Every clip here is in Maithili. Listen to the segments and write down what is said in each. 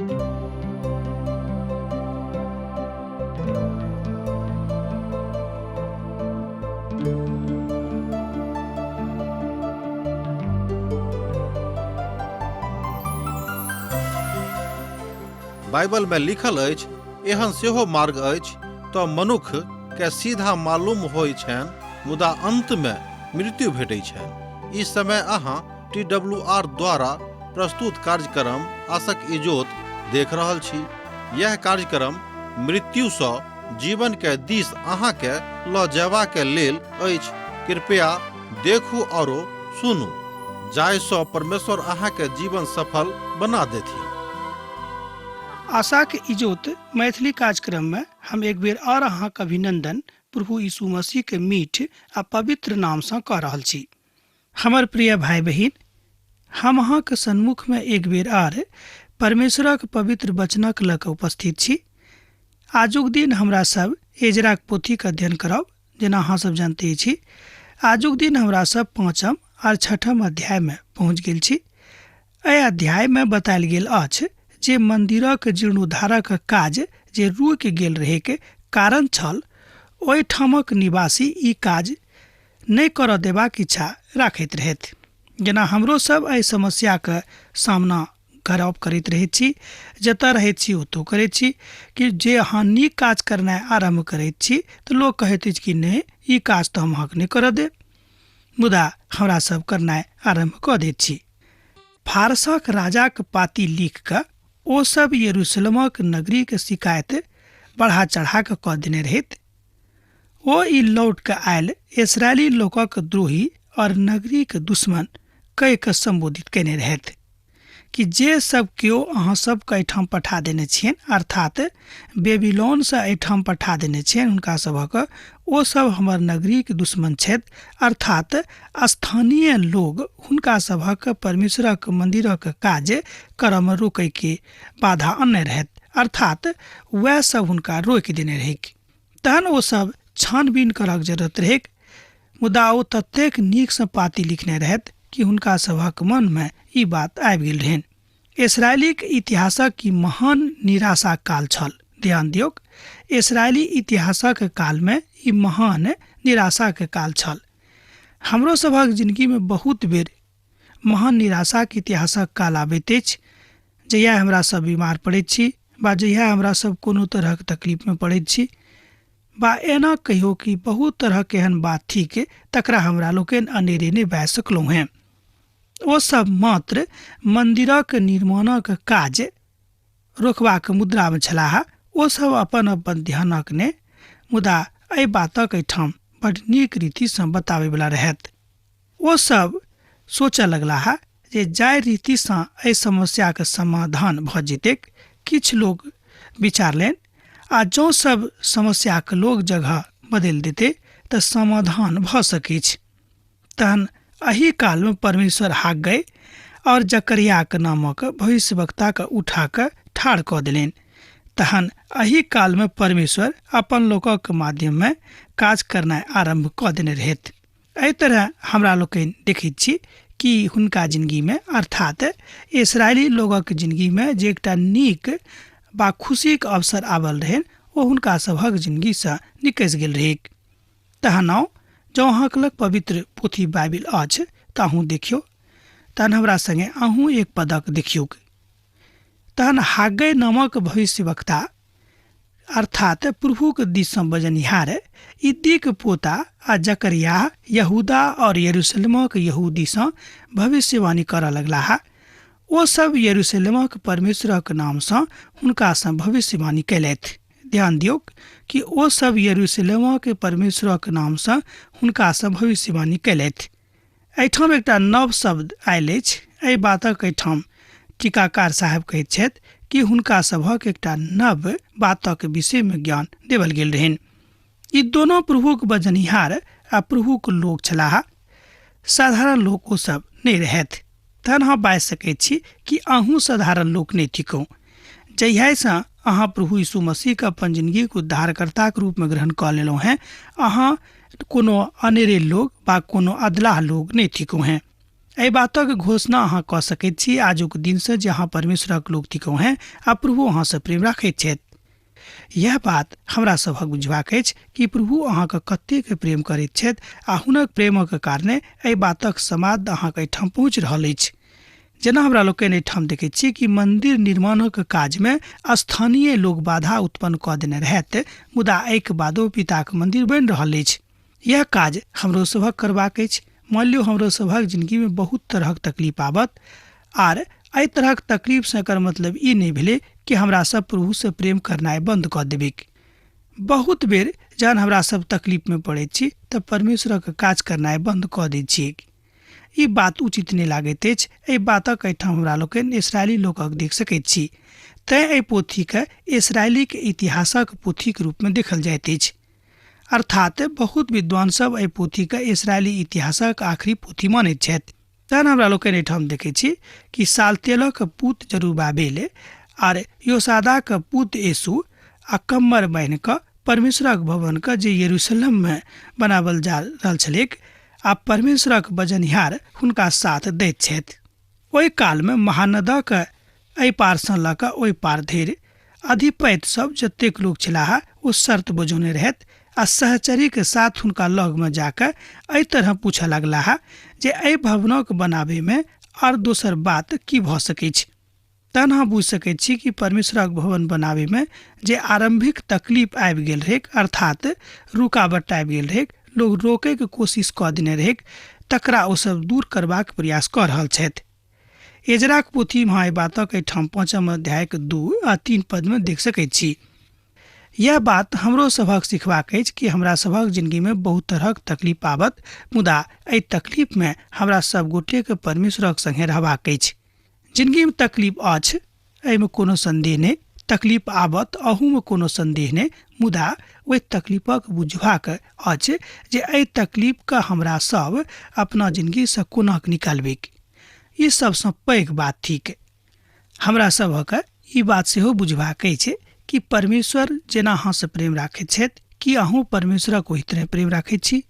बाइबल में लिखल अछि, एहन सेहो मार्ग अछि तऽ मनुख के सीधा मालूम होइ छनि, मुदा अंत में मृत्यु भेटै छनि। ई समय अहाँ टी डब्ल्यू आर द्वारा प्रस्तुत कार्यक्रम आसक इजोत देख रहल छी। यह कार्यक्रम मृत्यु सँ जीवन के दिस अहाँ के ल जयबा के लेल अछि। कृपया देखू औरो सुनू, जाहि सँ परमेश्वर अहाँ के जीवन सफल बना देथिन। आशाक इजोत मैथिली कार्यक्रम में हम एक बेर और अहाँक अभिनंदन प्रभु यीशु मसीह के मीठ आ पवित्र नाम सँ कऽ रहल छी। हमर प्रिय भाई बहिन, हम अहाँक सन्मुख में एक बेर आर परमेश्वरक पवित्र वचनक लऽ कऽ उपस्थित छी। आजुक दिन हमरा सब एजराक पोथीक अध्ययन करब। जेना अहाँ सब जानते छी, आजुक दिन हमरा सब पाँचम आर छठम अध्याय में पहुँच गेल छी। एहि अध्याय में बतायल गेल अछि जे मंदिरक जीर्णोद्धारक काज जे रुकि गेल रहैक कारण छल, ओहिठामक निवासी ई काज नहि करऽ देबाक इच्छा राखैत रहथि। जेना हमरो सब एहि समस्याक सामना करब करैत रहैत छी, जतऽ रहैत छी ओतौ करैत छी कि जे अहाँ नीक काज करनाइ आरम्भ करैत छी तऽ लोक कहैत अछि कि नहि, ई काज तऽ हम अहाँके नहि करऽ देब, मुदा हमरा सब करनाइ आरम्भ कऽ दैत छी। फारसक राजाक पाती लिख कऽ ओ सब यरूशलेमक नगरीक शिकायत बढ़ा चढ़ा कऽ कऽ देने रहैत। ओ ई लौट कऽ आयल इसराइली लोकक द्रोही और नगरीक दुश्मन कहि कऽ सम्बोधित कयने रहथि कि जे सब केओ अहाँ सबके एहिठाम पठा देने छियनि, अर्थात बेबीलोनसँ एहिठाम पठा देने छियनि हुनका सभक, ओ सब हमर नगरीक दुश्मन छथि, अर्थात स्थानीय लोग हुनका सभक परमेश्वरक मंदिरक काज करऽमे रोकैके बाधा अनने रहथि, अर्थात वएह सब हुनका रोकि देने रहैक। तहन ओ सब छानबीन करक जरूरत रहैक, मुदा ओ ततेक नीकसँ पाती लिखने रहथि कि हुनका सभक मनमे ई बात आबि गेल रहनि। इसराइलीक इतिहासक ई महान निराशा काल छल। ध्यान दियौक, इसराइली इतिहासक कालमे ई महान निराशाक काल छल। हमरो सभक जिंदगीमे बहुत बेर महान निराशाक इतिहासक काल आबैत अछि, जहिया हमरा सब बीमार पड़ैत छी बा जहिया हमरा सब कोनो तरहक तकलीफमे पड़ैत छी बा एना कहियो कि बहुत तरहक एहन बात थिक तकरा हमरा लोकनि अनेरे नहि बाजि सकलहुँ हेँ। ओ सब मात्र मंदिरक निर्माणक काज रोकबाक मुद्रामे छलाह। ओ सब अपन अपन ध्यानक ने, मुदा एहि बातक एहिठाम बड नीक रीतिसँ बताबयवला रहथि। ओ सब सोचऽ लगलाह जे जाहि रीतिसँ एहि समस्याक समाधान भऽ जेतैक, किछु लोक विचारलनि आ जँ सब समस्याक लोक जगह बदलि देतै तऽ समाधान भऽ सकैछ। तहन एहि कालमे परमेश्वर हाग्गै और जकरियाक नामक भविष्यवक्ताके उठा कऽ ठाढ़ कऽ देलनि। तहन एहि कालमे परमेश्वर अपन लोकक माध्यममे काज करनाइ आरम्भ कऽ देने रहथि। एहि तरह हमरा लोकनि देखैत छी कि हुनका जिंदगीमे, अर्थात इसराइली लोगक जिंदगीमे जे एकटा नीक बा खुशीक अवसर आबल रहनि, ओ हुनका सभक जिंदगीसँ निकसि गेल रहैक। तहन आउ, जँ अहाँक लग पवित्र पोथी बाइबिल अछि तऽ अहूँ देखियौ। तहन हमरा संगे अहूँ एक पदक देखियौक। तहन हाग्गै नामक भविष्यवक्ता, अर्थात प्रभुक दिससँ बजनिहार इद्दीक पोता आ जकरियाह यहूदा और यरूशलेमक यहूदीसँ भविष्यवाणी करऽ लगलाह। ओ सब यरूशलेमक परमेश्वरक नामसँ हुनकासँ भविष्यवाणी कयलथि। ध्यान दियौक कि ओ सब यरूशलेमक परमेश्वरक नामसँ हुनकासँ भविष्यवाणी कयलथि। एहिठाम एकटा नव शब्द आयल अछि। एहि बातक एहिठाम टीकाकार साहेब कहैत छथि कि हुनका सभक एकटा नव बातक विषयमे ज्ञान देवल गेल रहनि। ई दोनो प्रभुक बजनिहार आ प्रभुक लोक छलाह। साधारण लोक ओ सब नहि रहथि। तहन अहाँ बाजि सकैत छी कि अहूँ साधारण लोक नहि थिकहुँ। जहियासँ अहाँ प्रभु यीशु मसीहके अपन जिंदगीक उद्धारकर्ताक रूपमे ग्रहण कऽ लेलहुँ हेँ, अहाँ कोनो अनेरे लोक बा कोनो अदलाह लोक नहि थिकहुँ हेँ। एहि बातक घोषणा अहाँ कऽ सकैत छी आजुक दिनसँ जे अहाँ परमेश्वरक लोक थिकहुँ हेँ आ प्रभु अहाँसँ प्रेम राखैत छथि। यह बात हमरा सभक बुझबाक अछि कि प्रभु अहाँके कतेक प्रेम करैत छथि आ हुनक प्रेमक कारणे एहि बातक समाद अहाँके एहिठाम पहुँचि रहल अछि। जेना हमरा लोकनि एहिठाम देखैत छी कि मंदिर निर्माणक काजमे स्थानीय लोक बाधा उत्पन्न कऽ देने रहैत, मुदा एहिके बादो पिताक मंदिर बनि रहल अछि। यह काज हमरो सभक करबाक अछि। मान लियौ हमरो सभक जिंदगीमे बहुत तरहक तकलीफ आबत, आर एहि तरहक तकलीफसँ एकर मतलब ई नहि भेलै कि हमरा सब प्रभुसँ प्रेम करनाइ बन्द कऽ देबैक। बहुत बेर जहन हमरा सब तकलीफमे पड़ैत छी तऽ परमेश्वरक काज करनाइ बन्द कऽ दैत छियै। ई बात उचित नहि लागैत अछि। एहि बातक एहिठाम हमरा लोकनि इसराइली लोकक देख सकैत छी। तेँ एहि पोथीके इसराइलीक इतिहासक पोथीक रूपमे देखल जाइत अछि। अर्थात बहुत विद्वान सब एहि पोथीके इसराइली इतिहासक आखिरी पोथी मानैत छथि। तहन हमरा लोकनि एहिठाम देखै छी कि सालतेलक पूत जरूबाबेल आर योसादाक पूत येशू आ कम्मर बान्हि कऽ परमेश्वरक भवनके जे यरूशलेममे बनाओल जा रहल छलैक आ परमेश्वरक बजनिहार हुनका साथ दैत छथि। ओहि कालमे महानदक एहि पारसँ लऽ कऽ ओहि पार धरि अधिपति सब जतेक लोक छलाह ओ शर्त बजौने रहथि आ सहचरीके साथ हुनका लगमे जाकऽ एहि तरह पूछऽ लगलाह जे एहि भवनक बनाबैमे आर दोसर बात की भऽ सकैछ। तहन अहाँ बुझि सकैत छी कि परमेश्वरक भवन बनाबैमे जे आरम्भिक तकलीफ आबि गेल रहैक, अर्थात रुकावट आबि गेल रहैक, लोक रोकैके कोशिश कऽ देने रहैक, तकरा ओ सब दूर करबाक प्रयास कऽ रहल छथि। एजराक पोथीमे अहाँ एहि बातक एहिठाम 5 अध्यायक 2 आ 3 पदमे देख सकैत छी। यह बात हमरो सभक सिखबाक अछि कि हमरा सभक जिंदगीमे बहुत तरहक तकलीफ आबत, मुदा एहि तकलीफमे हमरा सब गोटेके परमेश्वरक संगे रहबाक अछि। जिंदगीमे तकलीफ अछि एहिमे कोनो संदेह नहि, तकलीफ आबत अहूमे कोनो संदेह नहि, मुदा ओहि तकलीफक बुझबाक अछि जे एहि तकलीफके हमरा सब अपना जिंदगीसँ कोना निकालबैक। ई सबसँ पैघ बात थिक। हमरा सभक ई बात सेहो बुझबाक अछि कि परमेश्वर जेना अहाँसँ प्रेम राखैत छथि, कि अहूँ परमेश्वरक ओहि तरह प्रेम राखैत छी?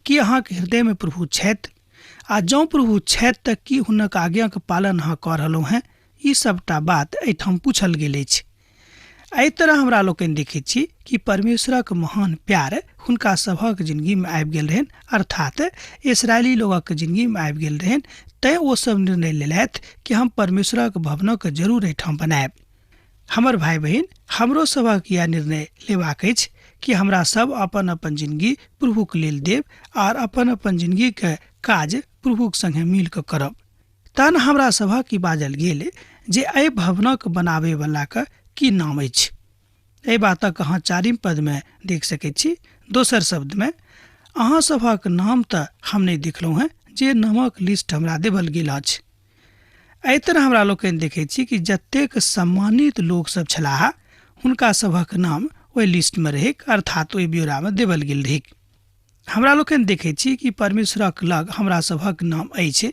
कि अहाँके हृदयमे प्रभु छथि? आ जँ प्रभु छथि तऽ की हुनक आज्ञाक पालन अहाँ कऽ रहलहुँ हेँ? ई सबटा बात एहिठाम पूछल गेल अछि। एहि तरह हमरा लोकनि देखैत छी कि परमेश्वरक महान प्यार हुनका सभक जिंदगीमे आबि गेल रहनि, अर्थात इसराइली लोकक जिंदगीमे आबि गेल रहनि। तैँ ओ सब निर्णय लेलथि कि हम परमेश्वरक भवनक जरूर एहिठाम बनायब। हमर भाइ बहिन, हमरो सभक यह निर्णय लेबाक अछि कि हमरा सब अपन अपन जिंदगी प्रभुक लेल देब आर अपन अपन जिंदगीके काज प्रभुक संगे मिल कऽ करब। तहन हमरा सभक ई बाजल गेल जे एहि भवनक बनाबैवलाके की नाम अछि। एहि बातक अहाँ 4 पदमे देख सकैत छी। दोसर शब्दमे अहाँ सभक नाम तऽ हम नहि देखलहुँ हेँ जे नामक लिस्ट हमरा देवल गेल अछि। एहि तरह हमरा लोकनि देखैत छी कि जतेक सम्मानित लोकसभ छलाह हुनका सभक नाम ओहि लिस्टमे रहैक, अर्थात ओहि ब्यौरामे देवल गेल रहैक। हमरा लोकनि देखैत छी कि परमेश्वरक लग हमरा सभक नाम अछि।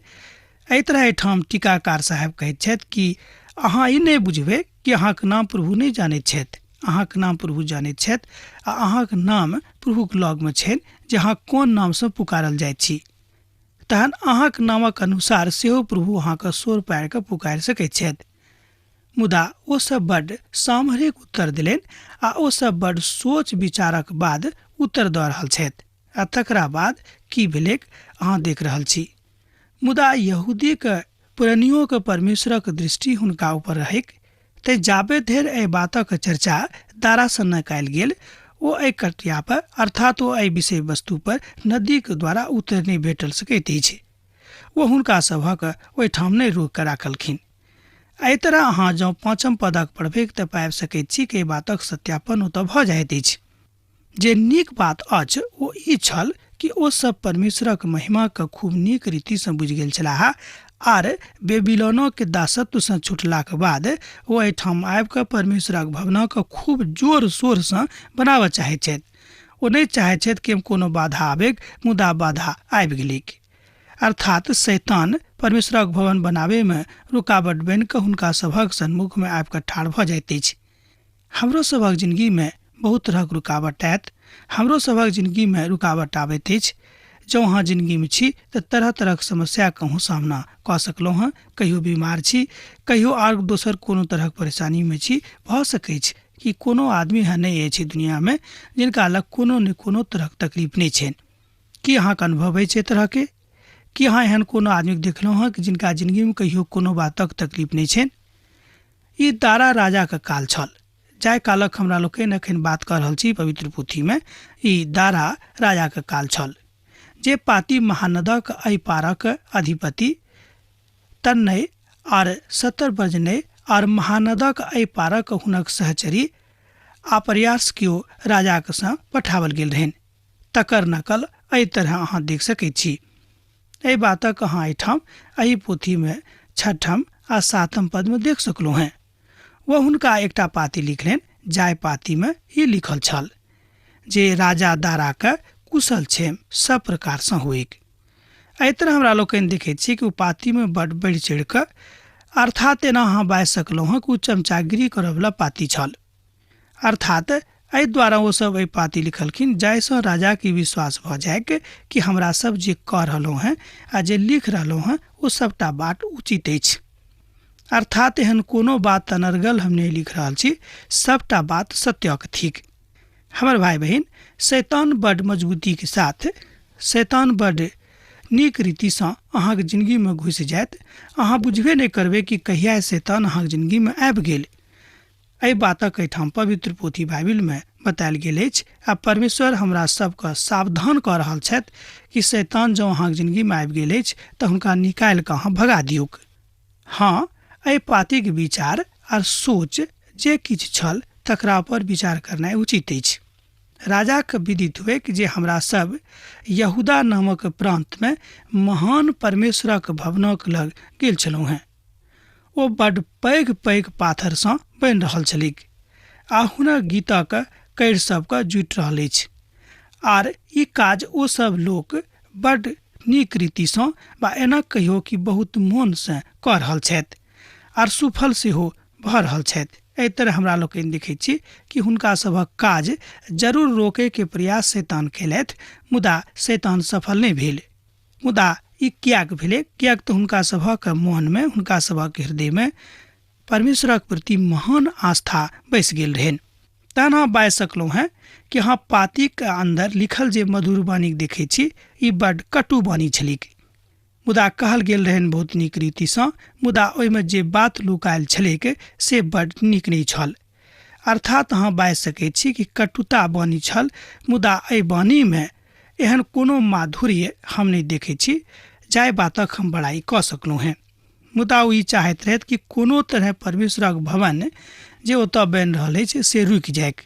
एहि तरह एहिठाम टीकाकार साहेब कहैत छथि कि अहाँ ई नहि बुझबै कि अहाँके नाम प्रभु नहि जानैत छथि। अहाँके नाम प्रभु जानैत छथि आ अहाँके नाम प्रभुक लगमे छनि जे अहाँ कोन नामसँ पुकारल जाइत छी। तहन अहाँके नामक अनुसार सेहो प्रभु अहाँके स्वर पारि कऽ पुकारि सकैत छथि। मुदा ओ सब बड्ड सामरिक उत्तर देलनि आ ओ सब बड्ड सोच विचारक बाद उत्तर दऽ रहल छथि आ तकरा बाद की भेलैक अहाँ देख रहल छी। मुदा यहूदीक पुरनियोके परमेश्वरक दृष्टि हुनका ऊपर रहैक, तैँ जाबे धरि एहि बातक चर्चा दारासँ नहि कयल गेल ओ एहि कटिया पर, अर्थात ओ एहि विषय वस्तु पर नदीक द्वारा उत्तर नहि भेटल सकैत अछि। ओ हुनका सभक ओहिठाम नहि रोकि कऽ राखलखिन। एहि तरह अहाँ जँ 5 पदक पढ़बैक तऽ पाबि सकैत छी कि एहि बातक सत्यापन ओतऽ भऽ जाइत अछि। जे नीक बात अछि ओ ई छल कि ओ सब परमेश्वरक महिमाके खूब नीक रीतिसँ बुझि गेल छलाह आर बेबीलोनक दासत्वसँ छुटलाक बाद ओ एहिठाम आबि कऽ परमेश्वरक भवनक खूब जोर शोरसँ बनाबऽ चाहैत छथि। ओ नहि चाहैत छथि कि हम कोनो बाधा आबैक, मुदा बाधा आबि गेलैक। अर्थात शैतान परमेश्वरक भवन बनाबैमे रुकावट बनि कऽ हुनका सभक सन्मुखमे आबि कऽ ठाढ़ भऽ जाइत अछि। हमरो सभक जिंदगीमे बहुत तरहक रुकावट आयत, हमरो सभक जिंदगीमे रुकावट आबैत अछि। जँ अहाँ जिंदगीमे छी तऽ तरह तरहक समस्याके अहूँ सामना कऽ सकलहुँ हँ। कहियो बीमार छी, कहियो आर दोसर कोनो तरहक परेशानीमे छी। भऽ सकैछ कि कोनो आदमी एहन नहि अछि दुनियामे जिनका लग कोनो ने कोनो तरहक तकलीफ नहि छनि। की अहाँके अनुभव अछि एहि तरहके? की अहाँ एहन कोनो आदमीके देखलहुँ हँ कि जिनका जिंदगीमे कहियो कोनो बातक तकलीफ नहि छनि? ई दारा राजाके काल छल, जाहि कालक हमरा लोकनि एखन बात कऽ रहल छी पवित्र पोथीमे। ई दारा राजाके काल छल, जे पाती महानदक एहि पारक अधिपति तन्नय आर 70 बजने आर महानदक एहि पारक हुनक सहचरी आ प्रयास केओ राजाक संग पठाओल गेल रहनि। तकर नकल एहि तरह अहाँ देख सकैत छी। एहि बातक अहाँ एहिठाम एहि पोथीमे 6ठम आ 7म पदमे देख सकलहुँ हेँ। ओ हुनका एकटा पाती लिखलनि, जाहि पातीमे ई लिखल छल जे राजा दाराके कुशल क्षेम सब प्रकारसँ होइक। एहि तरह हमरा लोकनि देखैत छी कि ओ पातीमे बड बढ़ि चढ़ि कऽ, अर्थात एना अहाँ बाजि सकलहुँ हँ कि ओ चमचागिरी करयवला पाती छल। अर्थात एहि द्वारा ओसभ एहि पाती लिखलखिन जाहिसँ राजाके विश्वास भऽ जाइक कि हमरा सब जे कऽ रहलहुँ हेँ आ जे लिख रहलहुँ हेँ ओ सभटा बात उचित अछि। अर्थात एहन कोनो बात अनर्गल हम नहि लिख रहल छी, सभटा बात सत्यक थिक। हमर भाई बहिन, शैतान बड मजबूतीके साथ, शैतान बड नीक रीतिसँ अहाँके जिंदगीमे घुसि जायत। अहाँ बुझबे नहि करबै कि कहिया शैतान अहाँके जिंदगीमे आबि गेल। एहि बातक एहिठाम पवित्र पोथी बाइबिलमे बतायल गेल अछि आ परमेश्वर हमरा सबके सावधान कऽ रहल छथि कि शैतान जँ अहाँके जिंदगीमे आबि गेल अछि तऽ हुनका निकालि कऽ अहाँ भगा दियौक। हाँ, एहि पातीक विचार आर सोच जे किछु छल तकरा पर विचार करनाइ उचित अछि। राजाके विदित हुए जे हमरा सब यहूदा नामक प्रांतमे महान परमेश्वरक भवनक लग गेल छलहुँ हेँ। ओ बड पैघ पैघ पाथरसँ बनि रहल छलैक आ हुनक गीतक कड़ि सबके जुटि रहल अछि। आर ई काज ओ सब लोक बड नीक रीतिसँ वा एना कहियो कि बहुत मोनसँ कऽ रहल छथि आर सुफल सेहो भऽ रहल छथि। एहि तरह हमरा लोकनि देखैत छी कि हुनका सभक काज जरूर रोकैके प्रयास शैतान केलथि, मुदा शैतान सफल नहि भेल। मुदा ई किएक भेलै? किएक तऽ हुनका सभक मोनमे, हुनका सभक हृदयमे परमेश्वरक प्रति महान आस्था बसि गेल रहनि। तहन अहाँ बाजि सकलहुँ हेँ कि अहाँ पातीक अन्दर लिखल जे मधुर वाणीक देखै छी ई बड कटु वाणी छलिक, मुदा कहल गेल रहनि बहुत नीक रीतिसँ, मुदा ओहिमे जे बात लुकायल छलैक से बड नीक नहि छल। अर्थात अहाँ बाजि सकैत छी कि कटुता वाणी छल, मुदा एहि वाणीमे एहन कोनो माधुर्य हम नहि देखै छी जाहि बातक हम बड़ाई कऽ सकलहुँ हेँ। मुदा ओ ई चाहैत रहथि कि कोनो तरह परमेश्वरक भवन जे ओतऽ बनि रहल अछि से रुकि जाइक।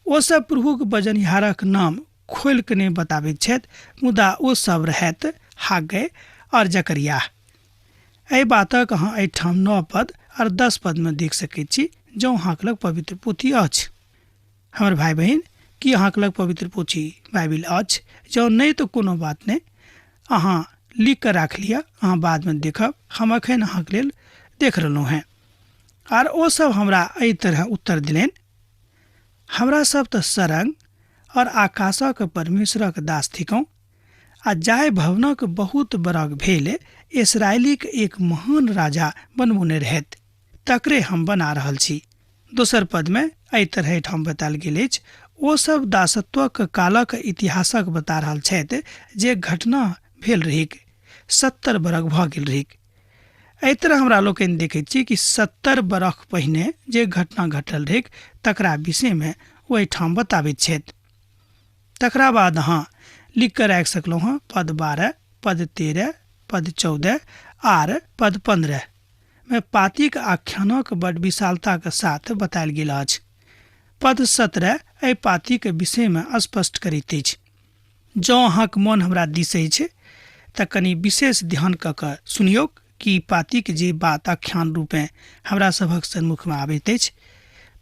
ओसभ प्रभुक बजनिहारक नाम खोलि कऽ नहि बताबैत छथि, मुदा ओ सब रहथि हाग्गै और जकरियाह। एहि बातक अहाँ एहिठाम 9 पद और 10 पदमे देख सकैत छी, जँ अहाँके लग पवित्र पोथी अछि। हमर भाई बहिन, की अहाँके लग पवित्र पोथी बाइबिल अछि? जँ नहि तऽ कोनो बात नहि, अहाँ लिख कऽ राखि लिअ, अहाँ बादमे देखब। हम एखन अहाँके लेल देख रहलहुँ हेँ। आर ओ सब हमरा एहि तरह उत्तर देलनि, हमरा सब तऽ सरंग और आकाशक परमेश्वरक दास थिकहुँ आ जाहि भवनक बहुत बरख भेल इसराइलीक एक महान राजा बनबौने रहथि तकरे हम बना रहल छी। दोसर पदमे एहि तरह एहिठाम बतायल गेल अछि, ओ सब दासत्वक कालक इतिहासक बता रहल छथि जे घटना भेल रहिक 70 बरख भऽ गेल रहिक। एहि तरह हमरा लोकनि देखैत छी कि 70 बरख पहिने जे घटना घटल रहिक तकरा विषयमे ओ एहिठाम बताबैत छथि। तकरा बाद अहाँ लिख कऽ राखि सकलहुँ हँ पद 12, पद 13, पद 14 आर पद 15 मे पातीक आख्यानक बड विशालताक साथ बतायल गेल अछि। पद 17 एहि पातीक विषयमे स्पष्ट करैत अछि। जँ अहाँक मन हमरा दिस अछि तऽ कनि विशेष ध्यान कऽ कऽ सुनियौक कि पातीक जे बात आख्यान रूपेँ हमरा सभक सन्मुखमे आबैत अछि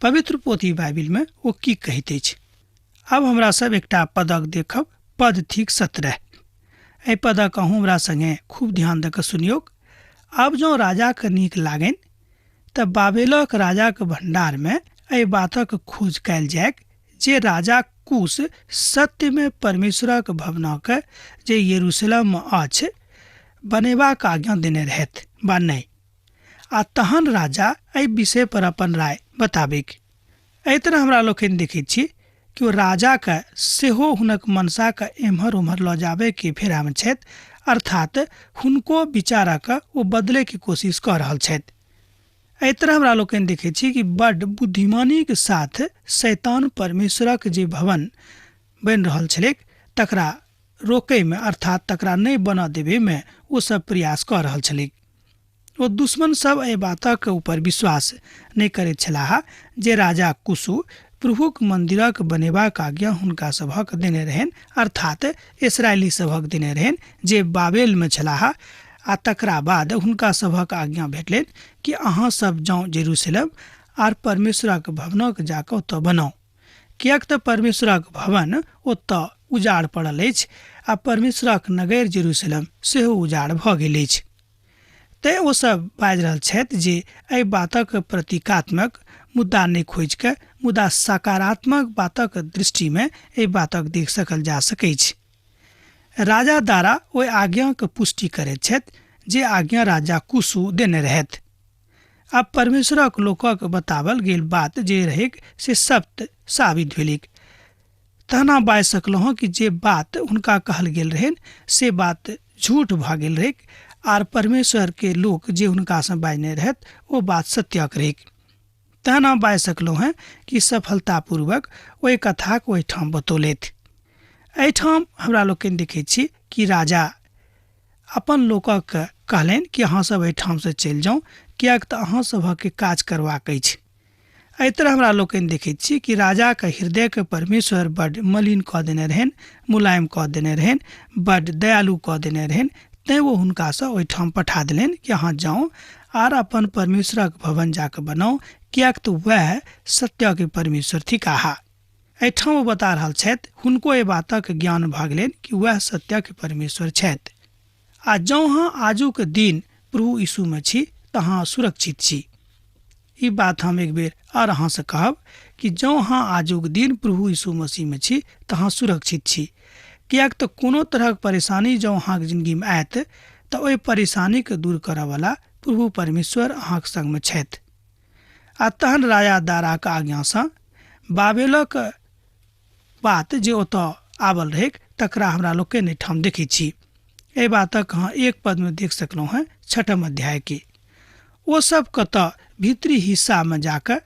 पवित्र पोथी बाइबिलमे ओ की कहैत अछि। आब हमरा सब एकटा पदक देखब, पद थिक 17। एहि पदक अहूँ हमरा संगे खूब ध्यान दऽ कऽ सुनियौक। आब जँ राजाके नीक लागनि तऽ बाबेलक राजाक भण्डारमे एहि बातक खोज कयल जाइक जे राजा कुश सत्यमे परमेश्वरक भवनक जे यरूशलेममे अछि बनेबाक आज्ञा देने रहथि वा नहि, आ तहन राजा एहि विषय पर अपन राय बताबिक। एहि तरह हमरा लोकनि देखैत छी कि ओ राजाके सेहो हुनक मनसाके एम्हर ओम्हर लऽ जाबैके फेरामे छथि, अर्थात हुनको विचारक ओ बदलैके कोशिश कऽ रहल छथि। एहि तरह हमरा लोकनि देखैत छी कि बड्ड बुद्धिमानीके साथ शैतान परमेश्वरक जे भवन बनि रहल छलैक तकरा रोकैमे अर्थात तकरा नहि बनऽ देबैमे ओ सब प्रयास कऽ रहल छलैक। ओ दुश्मन सब एहि बातक ऊपर विश्वास नहि करैत छलाह जे राजा कुशु प्रभुक मंदिरक बनेबाक आज्ञा हुनका सभक देने रहनि, अर्थात इसराइली सभक देने रहनि जे बाबेलमे छलाह, आ तकरा बाद हुनका सभक आज्ञा भेटलनि कि अहाँ सब जाउ जेरूशलेम आर परमेश्वरक भवनक जाकऽ ओतऽ बनाउ, किएक तऽ परमेश्वरक भवन ओतऽ उजाड़ पड़ल अछि आ परमेश्वरक नगर जेरूशलेम सेहो उजाड़ भऽ गेल अछि। तैँ ओ सब बाजि रहल छथि जे एहि बातक प्रतीकात्मक मुद्दा नहि खोजि कऽ मुदा सकारात्मक बातक दृष्टिमे एहि बातक देख सकल जा सकैछ। राजा दारा ओहि आज्ञाक पुष्टि करैत छथि जे आज्ञा राजा कुशु देने रहथि। आब परमेश्वरक लोकक बतावल गेल बात जे रहैक से सत्य साबित भेलैक। तहना बाजि सकलहुँ हँ कि जे बात हुनका कहल गेल रहनि से बात झूठ भऽ गेल रहैक आर परमेश्वर के लोक जे हुनकासँ बाजने रहथि ओ बात सत्यक रहैक। तहन हम बाजि सकलहुँ हँ कि सफलतापूर्वक ओहि कथाक ओहिठाम बतौलथि। एहिठाम हमरा लोकनि देखैत छी कि राजा अपन लोकक कहलनि कि अहाँ सब एहिठामसँ चलि जाउ, किएक तऽ अहाँ सभक काज करबाक अछि। एहि तरह हमरा लोकनि देखैत छी कि राजाक हृदयके परमेश्वर बड्ड मलिन कऽ देने रहनि, मुलायम कऽ देने रहनि, बड्ड दयालु कऽ देने रहनि, तैँ ओ हुनकासँ ओहिठाम पठा देलनि कि अहाँ जाउ आर अपन परमेश्वरक भवन जाकऽ बनाउ, किएक तऽ वएह सत्यके परमेश्वर थिकाह। एहिठाम ओ बता रहल छथि हुनको एहि बातक ज्ञान भऽ गेलनि कि वएह सत्यके परमेश्वर छथि। आ जँ अहाँ आजुक दिन प्रभु यीशुमे छी तऽ अहाँ सुरक्षित छी। ई बात हम एक बेर आर अहाँसँ कहब कि जँ अहाँ आजुक दिन प्रभु यीशु मसीहमे छी तऽ अहाँ सुरक्षित छी, किएक तऽ कोनो तरहक परेशानी जँ अहाँके जिन्दगीमे आयत तऽ ओहि परेशानीके दूर करऽवला प्रभु परमेश्वर अहाँके सङ्गमे छथि। आ तहन राजा दाराक आज्ञासँ बाबेलक बात जे ओतऽ आबल रहैक तकरा हमरा लोकनि एहिठाम देखैत छी। एहि बातक अहाँ एक पदमे देख सकलहुँ हेँ छठम अध्यायके। ओ सब कतऽ भीतरी हिस्सामे जाकऽ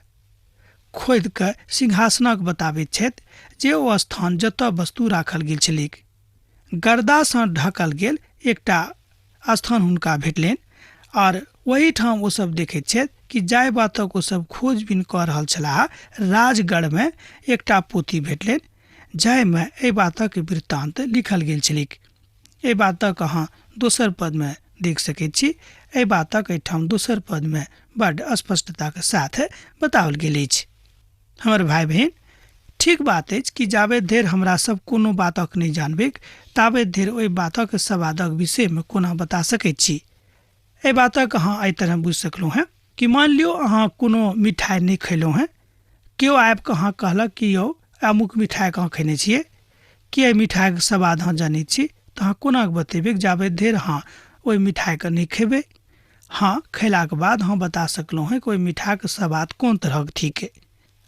खोदि कऽ सिंहासनक बताबैत छथि जे ओ स्थान जतऽ वस्तु राखल गेल छलैक। गर्दासँ ढकल गेल एकटा स्थान हुनका भेटलनि आर ओहिठाम ओ सब देखैत छथि कि जाहि बातक ओ सब खोजबीन कऽ रहल छलाह राजगढ़मे एकटा पोथी भेटलनि जाहिमे एहि बातक वृत्तान्त लिखल गेल छलैक। एहि बातक अहाँ दोसर पदमे देख सकैत छी। एहि बातक एहिठाम दोसर पदमे बड्ड स्पष्टताक साथ बताओल गेल अछि। हमर भाइ बहिन, ठीक बात अछि कि जाबे धरि हमरा सब कोनो बातक नहि जानबैक ताबे धरि ओहि बातक सवादक विषयमे कोना बता सकैत छी। एहि बातक अहाँ एहि तरह बुझि सकलहुँ हेँ कि मानि लियौ अहाँ कोनो मिठाइ नहि खयलहुँ हेँ, केओ आबि कऽ अहाँ कहलक कि यौ अमुक मिठाइके अहाँ खयने छियै, कि एहि मिठाइके स्वाद अहाँ जनैत छी, तऽ अहाँ कोना कऽ बतेबै जाबे धरि अहाँ ओहि मिठाइके नहि खेबै। हँ, खयलाके बाद अहाँ बता सकलहुँ हेँ कि ओहि मिठाइके स्वाद कोन तरहक थिक।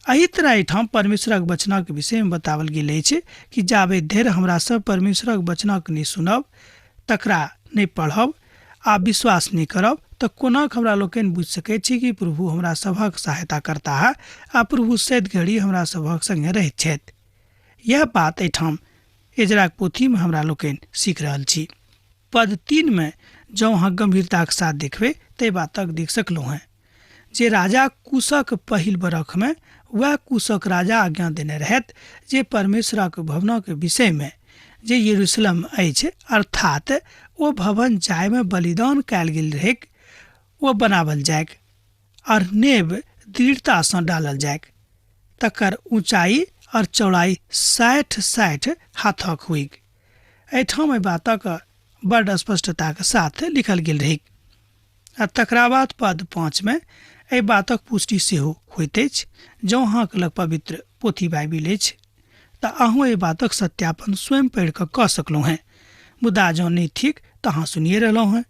एहि तरह एहिठाम परमेश्वरक वचनक विषयमे बताओल गेल अछि कि जाबे धरि हमरा सब परमेश्वरक वचनक नहि सुनब, तकरा नहि पढ़ब आ विश्वास नहि करब तऽ कोना हमरा लोकनि बुझि सकैत छी कि प्रभु हमरा सभक सहायता करताह आ प्रभु सैद घड़ी हमरा सभक संगे रहैत छथि। यह बात एहिठाम एजराक पोथीमे हमरा लोकनि सीख रहल छी। पद 3 मे जँ अहाँ गंभीरताक साथ देखबै तऽ बातक देख सकलहुँ हेँ जे राजा कुशक पहिल बरखमे वएह कुशक राजा आज्ञा देने रहथि जे परमेश्वरक भवनक विषयमे जे यरूशलेम अछि, अर्थात ओ भवन जाहिमे बलिदान कयल गेल रहैक ओ बनावल जाइक और नेब दृढ़तासँ डालल जाइक, तकर ऊँचाई और चौड़ाई 60-60 हाथक होइक। एहिठाम एहि बातक बड्ड स्पष्टताक साथ लिखल गेल रहैक। आ तकरा बाद पद 5 मे एहि बातक पुष्टि सेहो होइत अछि। जँ अहाँक लग पवित्र पोथी बाइबिल अछि तऽ अहूँ एहि बातक सत्यापन स्वयं पढ़ि कऽ कऽ सकलहुँ हेँ। मुदा जँ नहि थिक तऽ अहाँ सुनिए रहलहुँ हेँ।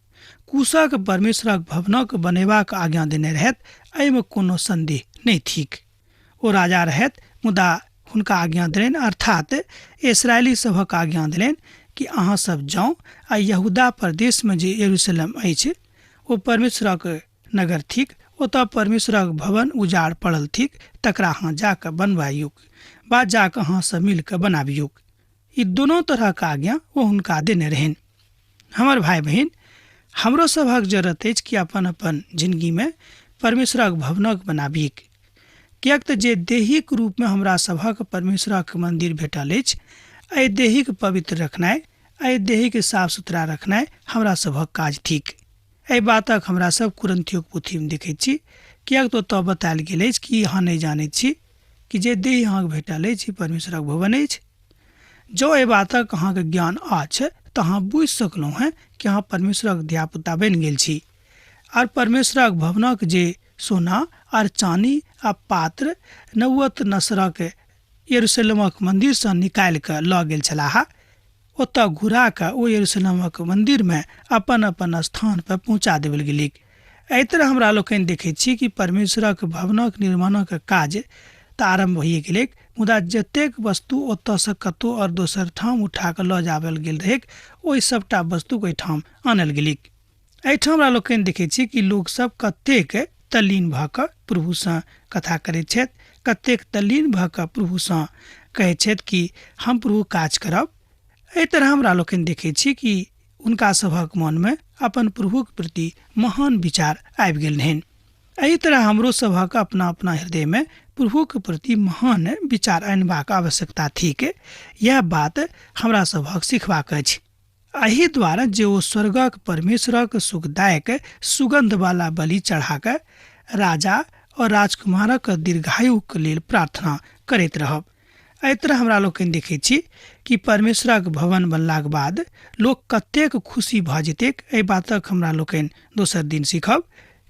कुशक परमेश्वरक भवनक बनेबाक आज्ञा देने रहथि, एहिमे कोनो सन्देह नहि थिक। ओ राजा रहथि, मुदा हुनका आज्ञा देलनि, अर्थात इसराइली सभक आज्ञा देलनि कि अहाँ सब जाउ आ यहूदा प्रदेशमे जे यरूशलेम अछि ओ परमेश्वरक नगर थिक, ओतऽ परमेश्वरक भवन उजाड़ पड़ल थिक, तकरा अहाँ जाकऽ बनबाइयौक वा जाकऽ अहाँ सब मिलकऽ बनाबियौक। ई दोनो तरहक आज्ञा ओ हुनका देने रहनि। हमर भाय बहिन, हमरो सभक जरूरत अछि कि अपन अपन जिंदगीमे परमेश्वरक भवनक बनाबिक, किएक तऽ जे दैहिक रूपमे हमरा सभक परमेश्वरक मंदिर भेटल अछि, एहि देहिक पवित्र रखनाइ, एहि देहिक साफ सुथरा रखनाइ हमरा सभक काज थिक। एहि बातक हमरा सब कुरन्थियोक पोथीमे देखैत छी, किएक तऽ ओतऽ बतायल गेल अछि कि अहाँ नहि जानैत छी कि जे देह अहाँके भेटल अछि ई परमेश्वरक भवन अछि। जँ एहि बातक अहाँके ज्ञान अछि तऽ अहाँ बुझि सकलहुँ हेँ कि अहाँ परमेश्वरक धियापुता बनि गेल छी। आर परमेश्वरक भवनक जे सोना आर चानी आ पात्र नवत नसरक यरूशलेमक मंदिरसँ निकालि कऽ लऽ गेल छलाह, ओतऽ घुरा कऽ ओ यरूशलेमक मंदिरमे अपन अपन स्थान पर पहुँचा देबल गेलैक। एहि तरह हमरा लोकनि देखैत छी कि परमेश्वरक भवनक निर्माणक काज तऽ आरम्भ होइए गेलैक, मुदा जतेक वस्तु ओतऽसँ कतहु आओर दोसर ठाम उठा कऽ लऽ जाबल गेल रहैक, ओहि सभटा वस्तुक ओहिठाम आनल गेलैक। एहिठाम हमरा लोकनि देखैत छी कि लोकसभ कतेक तल्लीन भऽ कऽ प्रभुसँ कथा करैत छथि, कतेक तल्लीन भऽ कऽ प्रभुसँ कहैत छथि कि हम प्रभु काज करब। एहि तरह हमरा लोकनि देखैत छी कि हुनका सभक मनमे अपन प्रभुक प्रति महान विचार आबि गेल रहनि। एहि तरह हमरो सभक अपना अपना हृदयमे प्रभुक प्रति महान विचार अनबाक आवश्यकता थिक। यैह बात हमरा सभक सिखबाक अछि। एहि द्वारा जे ओ स्वर्गक परमेश्वरक सुखदायक सुगंधवाला बलि चढ़ा कऽ राजा और राजकुमारक दीर्घायुक लेल प्रार्थना करैत रहब। एहि तरह हमरा लोकनि देखैत छी कि परमेश्वरक भवन बनलाक बाद लोक कतेक खुशी भऽ जेतैक, एहि बातक हमरा लोकनि दोसर दिन सीखब।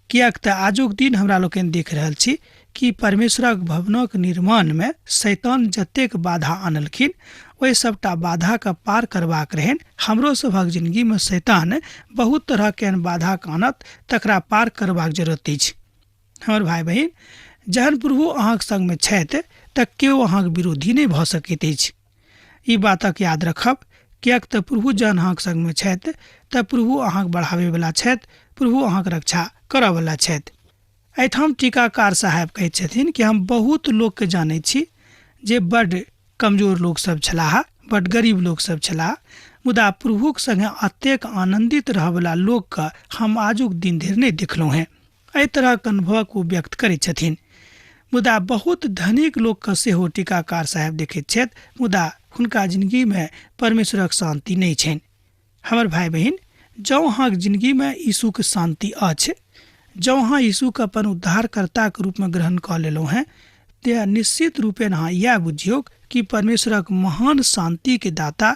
किएक तऽ आजुक दिन हमरा लोकनि देख रहल छी कि परमेश्वरक भवनक निर्माणमे शैतान जतेक बाधा अनलखिन, ओहि सभटा बाधाके पार करबाक रहनि। हमरो सभक जिनगीमे शैतान बहुत तरहक एहन बाधाके आनत, तकरा पार करबाक जरूरत अछि। हमर भाय बहिन, जहन प्रभु अहाँक संगमे छथि तऽ केओ अहाँक विरोधी नहि भऽ सकैत अछि। ई बातक याद रखब, किएक तऽ प्रभु जहन अहाँक संगमे छथि तऽ प्रभु अहाँक बढ़ाबैवला छथि, प्रभु अहाँक रक्षा करऽवला छथि। एहिठाम टीकाकार साहेब कहैत छथिन कि हम बहुत लोकके जानैत छी जे बड्ड कमजोर लोकसभ छलाह, बड्ड गरीब लोकसभ छलाह, मुदा प्रभुक संगे अतेक आनन्दित रहऽवला लोकके हम आजुक दिन धरि नहि देखलहुँ हेँ। एहि तरहक अनुभवक ओ व्यक्त करैत छथिन। मुदा बहुत धनिक लोकके सेहो टीकाकार साहेब देखैत छथि, मुदा हुनका जिनगीमे परमेश्वरक शान्ति नहि छनि। हमर भाय बहिन, जँ अहाँक जिनगीमे यीशुक शान्ति अछि, जँ अहाँ यीशुके अपन उद्धारकर्ताक रूपमे ग्रहण कऽ लेलहुँ हेँ, ते निश्चित रूपेण अहाँ इएह बुझियौक कि परमेश्वरक महान शान्तिके दाता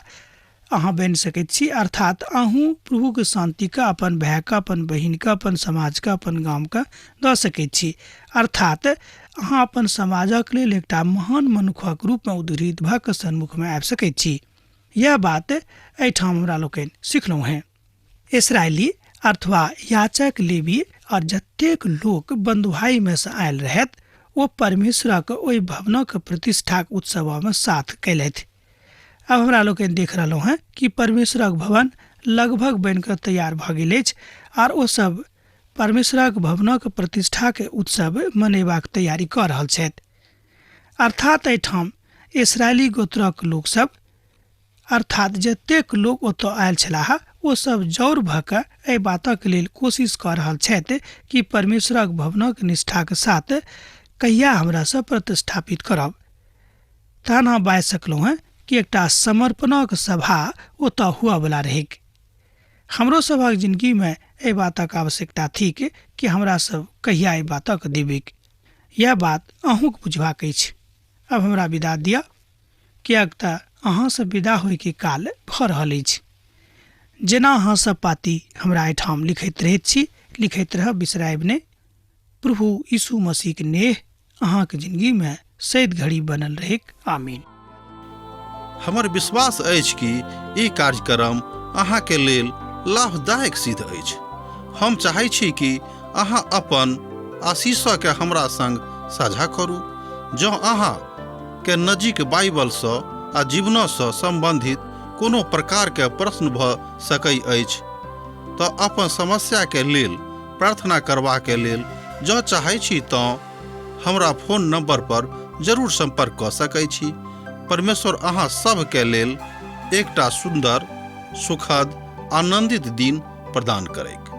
अहाँ बनि सकैत छी। अर्थात अहूँ प्रभुक शान्तिके अपन भायके, अपन बहिनके, अपन समाजके, अपन गामके दऽ सकैत छी। अर्थात अहाँ अपन समाजक लेल एकटा महान मनुखक रूपमे उद्धृत भऽ कऽ सन्मुखमे आबि सकैत छी। यैह बात एहिठाम हमरा लोकनि सिखलहुँ हेँ। इसराइली अथवा याचक लेवी और जतेक लोक बन्धुआइमे सँ आयल रहथि, ओ परमेश्वरक ओहि भवनक प्रतिष्ठाक उत्सवमे साथ कयलथि। आब हमरा लोकनि देख रहलहुँ हेँ कि परमेश्वरक भवन लगभग बनि कऽ तैयार भऽ गेल अछि आर ओ सब परमेश्वरक भवनक प्रतिष्ठाक उत्सव मनेबाक तैयारी कऽ रहल छथि। अर्थात एहिठाम इसराइली गोत्रक लोकसभ, अर्थात जतेक लोक ओतऽ आयल छलाह, ओ सब जौर भऽ कऽ एहि बातक लेल कोशिश कऽ रहल छथि कि परमेश्वरक भवनक निष्ठाक साथ कहिया हमरा सब प्रतिष्ठापित करब। तहन अहाँ बाजि सकलहुँ हेँ कि एकटा समर्पणक सभा ओतऽ हुअवला रहैक। हमरो सभक जिनगीमे एहि बातक आवश्यकता थिक कि हमरा सब कहिया एहि बातक देबैक। यैह बात अहूँक बुझबाक अछि। आब हमरा विदा दिअ, किएक तऽ अहाँसँ विदा होइके काल भऽ रहल अछि। जेना अहाँ सब पाती हमरा एहिठाम लिखैत रहैत छी, लिखैत रहब, बिसरायब नहि। प्रभु यीशु मसीहक नेह अहाँक जिनगीमे सैद घड़ी बनल रहैक। आमीन। हमर विश्वास अछि कि ई कार्यक्रम अहाँके लेल लाभदायक सिद्ध अछि। हम चाहै छी कि अहाँ अपन आशीषके हमरा संग साझा करू। जँ अहाँ के नजीक बाइबलसँ आ जीवनसँ सम्बन्धित कोनो प्रकारके प्रश्न भऽ सकै अछि तऽ अपन समस्याके लेल प्रार्थना करबाके लेल जँ चाहै छी तँ हमरा फोन नंबर पर जरूर संपर्क कऽ सकै छी। परमेश्वर अहाँ सभके लेल एकटा सुन्दर, सुखद, आनंदित दिन प्रदान करैक।